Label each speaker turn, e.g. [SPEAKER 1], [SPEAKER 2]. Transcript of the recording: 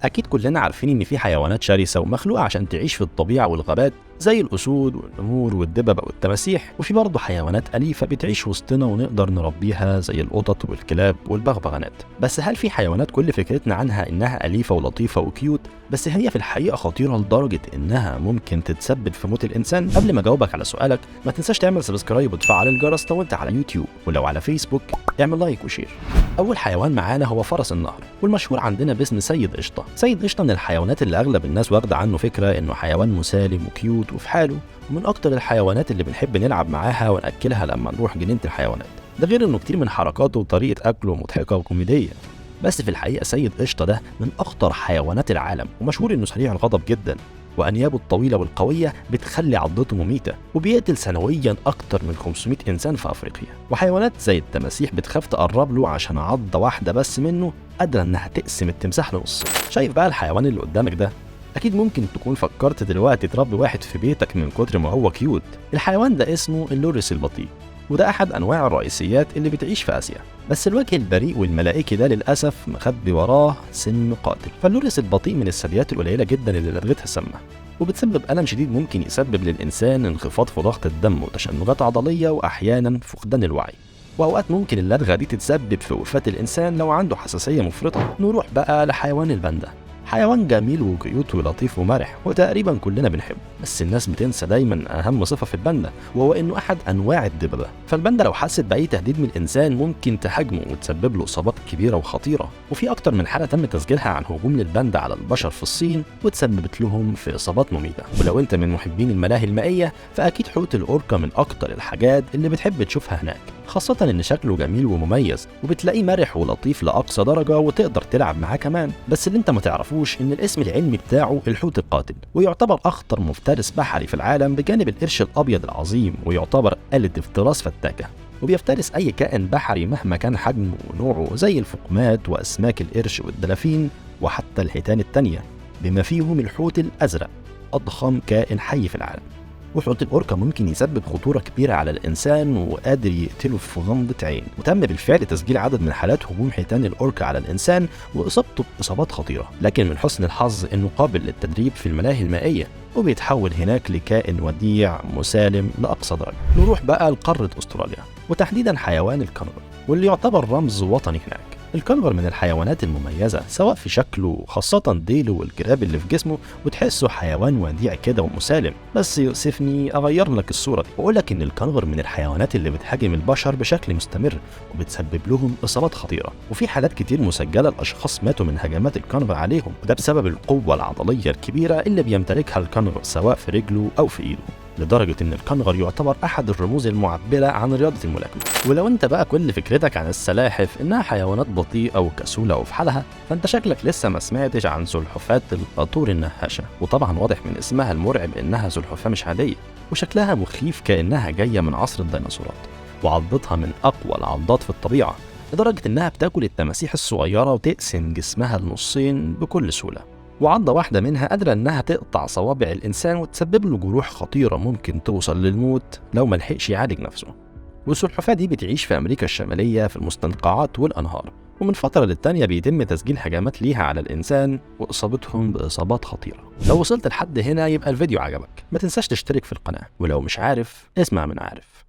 [SPEAKER 1] أكيد كلنا عارفين إن في حيوانات شرسة ومخلوقة عشان تعيش في الطبيعة والغابات زي الأسود والنمور والدببة والتماسيح، وفي برضه حيوانات أليفة بتعيش وسطنا ونقدر نربيها زي القطط والكلاب والبغبغانات. بس هل في حيوانات كل فكرتنا عنها إنها أليفة ولطيفة و cute، بس هي في الحقيقة خطيرة لدرجة إنها ممكن تتسبب في موت الإنسان؟ قبل ما أجاوبك على سؤالك ما تنساش تعمل subscribe وتفعل الجرس لو أنت على يوتيوب، ولو على فيسبوك اعمل like و share. أول حيوان معانا هو فرس النهر، والمشهور عندنا باسم سيد قشطة. سيد قشطة من الحيوانات اللي أغلب الناس واخدة عنه فكرة إنه حيوان مسالم و cute وفي حاله، ومن أكتر الحيوانات اللي بنحب نلعب معاها ونأكلها لما نروح جنينة الحيوانات. ده غير إنه كتير من حركاته وطريقة أكله مضحكة وكوميدية. بس في الحقيقة سيد قشطة ده من أخطر حيوانات العالم، ومشهور إنه سريع الغضب جدا، وأنيابه الطويلة والقوية بتخلي عضته مميتة، وبيقتل سنويا أكتر من 500 إنسان في أفريقيا. وحيوانات زي التماسيح بتخاف تقرب له عشان عضة واحدة بس منه قادرة إنها تقسم التمساح لنص. شايف بقى الحيوان اللي قدامك ده؟ أكيد ممكن تكون فكرت دلوقتي تربي واحد في بيتك من كتر ما هو cute. الحيوان ده اسمه اللورس البطيء، وده أحد أنواع الرئيسيات اللي بتعيش في آسيا. بس الوجه البريء والملائكي ده للأسف مخبي وراه سم قاتل. فاللورس البطيء من الثدييات القليلة جدا اللي لدغتها سامة، وبتسبب ألم شديد ممكن يسبب للإنسان انخفاض في ضغط الدم وتشنجات عضلية وأحيانا فقدان الوعي، وأوقات ممكن اللدغة دي تتسبب في وفاة الإنسان لو عنده حساسية مفرطة. نروح بقى لحيوان الباندا، حيوان جميل و cute ولطيف ومرح وتقريبا كلنا بنحبه، بس الناس بتنسى دايما اهم صفة في الباندا، وهو انه احد انواع الدببه. فالباندا لو حست باي تهديد من الانسان ممكن تهاجمه وتسبب له اصابات كبيرة وخطيرة. وفي اكتر من حاله تم تسجيلها عن هجوم للباندا على البشر في الصين وتسببت لهم في اصابات مميته. ولو انت من محبين الملاهي المائية فاكيد حوت الاوركا من اكتر الحاجات اللي بتحب تشوفها هناك، خاصة إن شكله جميل ومميز وبتلاقيه مرح ولطيف لأقصى درجة وتقدر تلعب معاه كمان. بس اللي أنت ما تعرفوش إن الاسم العلمي بتاعه الحوت القاتل، ويعتبر أخطر مفترس بحري في العالم بجانب القرش الأبيض العظيم، ويعتبر آلة افتراس فتاكة، وبيفترس أي كائن بحري مهما كان حجمه ونوعه زي الفقمات وأسماك القرش والدلافين وحتى الحيتان التانية، بما فيهم الحوت الأزرق أضخم كائن حي في العالم. وحوت الأوركا ممكن يسبب خطورة كبيرة على الإنسان وقادر يقتله في غمضة عين، وتم بالفعل تسجيل عدد من حالات هجوم حيتان الأوركا على الإنسان وإصابته بإصابات خطيرة. لكن من حسن الحظ إنه قابل للتدريب في الملاهي المائية وبيتحول هناك لكائن وديع مسالم لأقصى درجة. نروح بقى لقارة أستراليا، وتحديدا حيوان الكنغر، واللي يعتبر رمز وطني هناك. الكنغر من الحيوانات المميزة سواء في شكله خاصة ديله والجراب اللي في جسمه، وتحسه حيوان وديع كده ومسالم. بس يؤسفني أغير لك الصورة دي وأقول لك إن الكنغر من الحيوانات اللي بتهاجم البشر بشكل مستمر وبتسبب لهم إصابات خطيرة، وفي حالات كتير مسجلة الأشخاص ماتوا من هجمات الكنغر عليهم، وده بسبب القوة العضلية الكبيرة اللي بيمتلكها الكنغر سواء في رجله أو في إيده، لدرجة إن الكنغر يعتبر أحد الرموز المعبرة عن رياضة الملاكمة. ولو أنت بقى كل فكرتك عن السلاحف إنها حيوانات بطيئة وكسولة وفي حالها، فأنت شكلك لسه ما سمعتش عن سلحفاة القاطور النهاشة. وطبعا واضح من اسمها المرعب إنها سلحفاة مش عادية، وشكلها مخيف كأنها جاية من عصر الديناصورات، وعضتها من أقوى العضات في الطبيعة، لدرجة إنها بتاكل التماسيح الصغيرة وتقسم جسمها لنصين بكل سهولة. وعضة واحدة منها قادرة إنها تقطع صوابع الإنسان وتسبب له جروح خطيرة ممكن توصل للموت لو ما لحقش يعالج نفسه. والسلحفاة دي بتعيش في أمريكا الشمالية في المستنقعات والأنهار، ومن فترة للتانية بيتم تسجيل هجمات ليها على الإنسان وإصابتهم بإصابات خطيرة. لو وصلت لحد هنا يبقى الفيديو عجبك، ما تنساش تشترك في القناة، ولو مش عارف اسمع من عارف.